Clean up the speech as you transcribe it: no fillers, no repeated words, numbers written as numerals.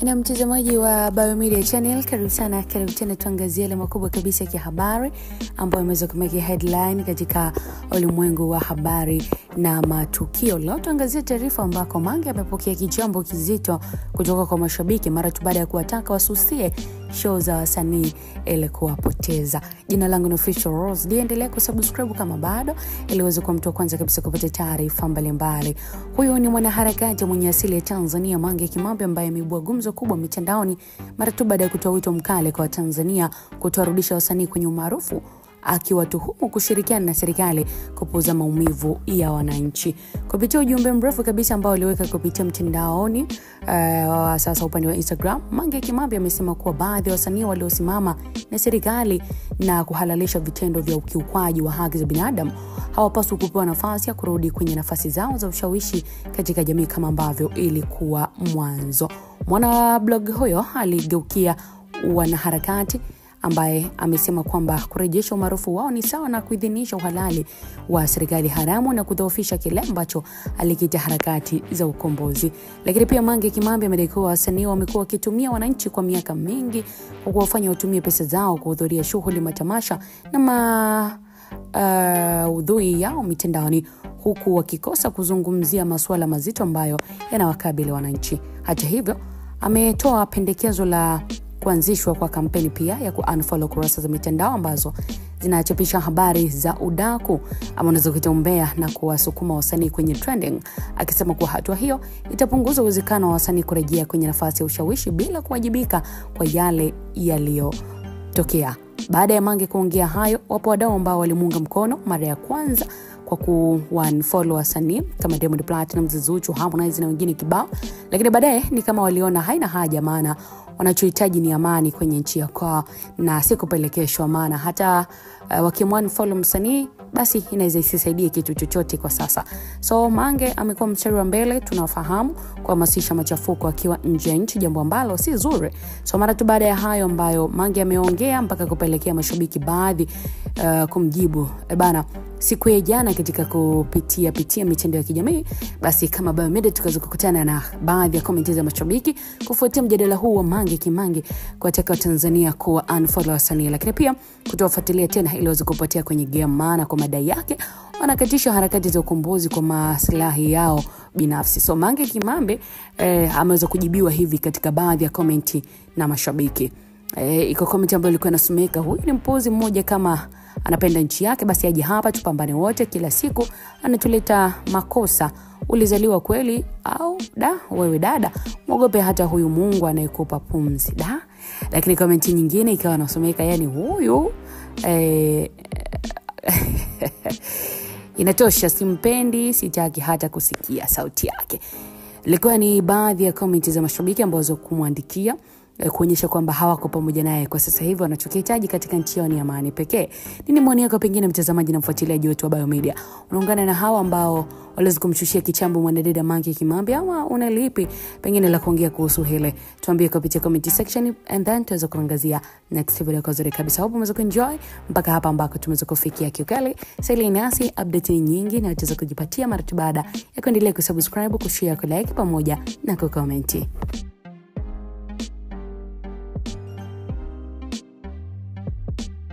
Na mtazamaji wa Biomedia Channel, karibu sana, karibu tena tuangazie yale makubwa kabisa ya kihabari ambayo yameweza kumake headline katika ulimwengu wa habari na matukio. Leo tuangazie taarifa ambako Mange amepokea kijambo kizito kutoka kwa mashabiki mara tu baada ya kuwataka wasusie show za wasanii ili kuwapoteza. Jina langu ni Official Rose. Endelea kusubscribe kama bado ili uweze kuwa mtu wa kwanza kabisa kupata taarifa mbalimbali. Huyu ni mwanaharakati mwenye asili ya Tanzania Mange Kimambi ambaye ameibua gumzo kubwa mitandaoni mara tu baada ya kutoa wito mkali kwa Tanzania kutowarudisha wasanii kwenye umaarufu, akiwatuhumu kushirikiana na serikali kupuuza maumivu ya wananchi. Kupitia ujumbe mrefu kabisa ambao aliweka kupitia mtandaoni sasa upande wa Instagram, Mange Kimambi amesema kuwa baadhi ya wasanii waliosimama na serikali na kuhalalisha vitendo vya ukiukwaji wa haki za binadamu hawapaswi kupewa nafasi ya kurudi kwenye nafasi zao za ushawishi katika jamii kama ambavyo ilikuwa mwanzo. Mwana blog huyo aligeukia wanaharakati ambaye amesema kwamba kurejesha umaarufu wao ni sawa na kuidhinisha uhalali wa serikali haramu na kudhoofisha kile ambacho alikiita harakati za ukombozi. Lakini pia Mange Kimambi amedai kuwa wasanii wamekuwa wakitumia wananchi kwa miaka mingi kwa kuwafanya watumie pesa zao kuhudhuria shughuli, matamasha na maudhui yao mitandaoni, huku wakikosa kuzungumzia masuala mazito ambayo yanawakabili wananchi. Hata hivyo, ametoa pendekezo la kuanzishwa kwa kampeni pia ya ku-unfollow kurasa za mitandao ambazo zinachapisha habari za udaku ama unaweza kuita umbea na kuwasukuma wasanii kwenye trending, akisema kuwa hatua hiyo itapunguza uwezekano wa wasanii kurejea kwenye nafasi ya ushawishi bila kuwajibika kwa yale yaliyotokea. Baada ya Mange kuongea hayo, wapo wadau ambao walimuunga mkono mara ya kwanza kwa ku-unfollow wasanii kama Diamond Platnumz, Zuchu, Harmonize na wengine kibao, lakini baadaye ni kama waliona haina haja, maana wanachohitaji ni amani kwenye nchi ya kwao na si kupelekeshwa, maana hata wakimunfollow msanii basi inaweza isisaidie kitu chochote kwa sasa. So Mange amekuwa mstari wa mbele, tunafahamu, kuhamasisha machafuko akiwa nje ya nchi, jambo ambalo si zuri. So mara tu baada ya hayo ambayo Mange ameongea mpaka kupelekea mashabiki baadhi kumjibu bana siku ya jana katika kupitia mitandao ya kijamii, basi kama Biomedia tukaweza kukutana na baadhi ya comment za mashabiki kufuatia mjadala huu wa Mange Kimambi kuwataka Tanzania kuwa unfollow wasanii, lakini pia kutowafuatilia tena ili waweze kupotea kwenye game, maana kwa madai yake wanakatisha harakati za ukombozi kwa maslahi yao binafsi. So Mange Kimambi ameweza kujibiwa hivi katika baadhi ya komenti na mashabiki. Iko comment ambayo ilikuwa inasomeka, huyu ni mpuzi mmoja, kama anapenda nchi yake basi aje hapa tupambane wote, kila siku anatuleta makosa, ulizaliwa kweli au da wewe dada, muogope hata huyu Mungu anayekupa pumzi da. Lakini comment nyingine ikawa inasomeka, yani huyu inatosha, simpendi, sitaki hata kusikia sauti yake. Ilikuwa ni baadhi ya comment za mashabiki ambazo kumwandikia kuonyesha kwamba hawako pamoja naye kwa sasa hivi, wanachokihitaji katika nchi yao ni amani pekee. Nini maoni yako pengine mtazamaji na mfuatiliaji wetu wa Biomedia? Unaungana na hawa ambao waliweza kumshushia kichambo mwanadada Mange Kimambi ama una lipi pengine la kuongea kuhusu hili? Tuambie kupitia comment section and then tuweze kuangazia next video kwa zuri kabisa. Hope umeweza kuenjoy mpaka hapa ambako tumeweza kufikia kiukweli. Sasa nasi update nyingi na utaweza kujipatia mara tu baada ya kuendelea kusubscribe, kushare, kulike pamoja na kucomment.